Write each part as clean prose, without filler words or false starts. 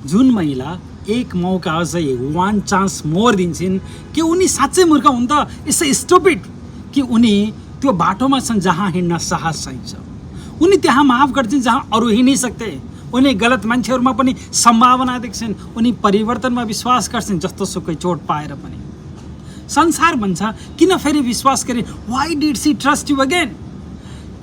जुन महिला एक मौका अझै वान चान्स मोर दिन्छन् कि उनी साँच्चै मूर्ख हुन् त, यसै स्टुपिड कि उनी त्यो बाटोमा छन् जहाँ हिँड्न साहस चाहिन्छ। उनी त्यहाँ माफ गर्छन् जहाँ अरू हिँड्नै सक्थे। उनी गलत मान्छेहरूमा पनि सम्भावना देख्छन्। उनी परिवर्तनमा विश्वास गर्छन् जस्तो सुकै चोट पाएर पनि। संसार भन्छ किन फेरि विश्वास गरे, why did she trust you again,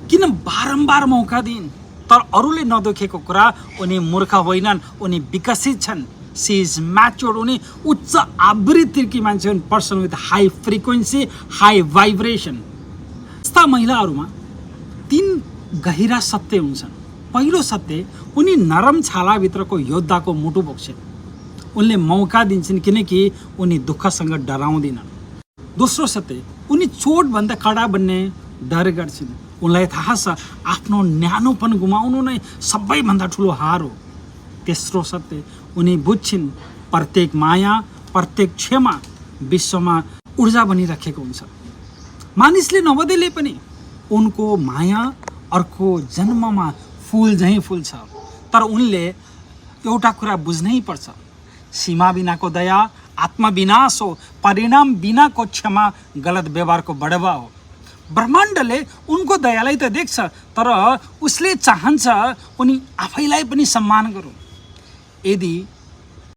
किन बारम्बार मौका दिइन्। तर अरूले नदेखेको कुरा उनी मूर्ख होइनन्, उनी विकसित छन्। सी इज म्याच्योर्ड, उनी उच्च आवृत्तिकी मान्छे हुन्, person with high frequency, high vibration. यस्ता महिलाहरूमा 3 गहिरा सत्य हुन्छन्। पहिलो सत्य, उनी नरम छालाभित्रको योद्धाको मुटु बोक्छन्। उनले मौका दिन्छन् किनकि उनी दुःखसँग डराउँदिनन्। दोस्रो सत्य, उनी चोटभन्दा कडा बन्ने डर गर्छन्। उनलाई थाहा छ आफ्नो न्यानोपन गुमाउनु नै सबैभन्दा ठुलो हार हो। तेस्रो सत्य, उनी बुझ्छिन् प्रत्येक माया, प्रत्येक क्षमा विश्वमा ऊर्जा बनिराखेको हुन्छ। मानिसले नबदले पनि उनको माया अर्को जन्ममा फुल झैँ फुल्छ। तर उनले एउटा कुरा बुझ्नै पर्छ, सीमा बिनाको दया आत्मविनाश हो, परिणाम बिनाको क्षमा गलत व्यवहारको बढावा हो। ब्रह्माण्डले उनको दयालाई त देख्छ, तर उसले चाहन्छ उनी आफैलाई पनि सम्मान गरून्। यदि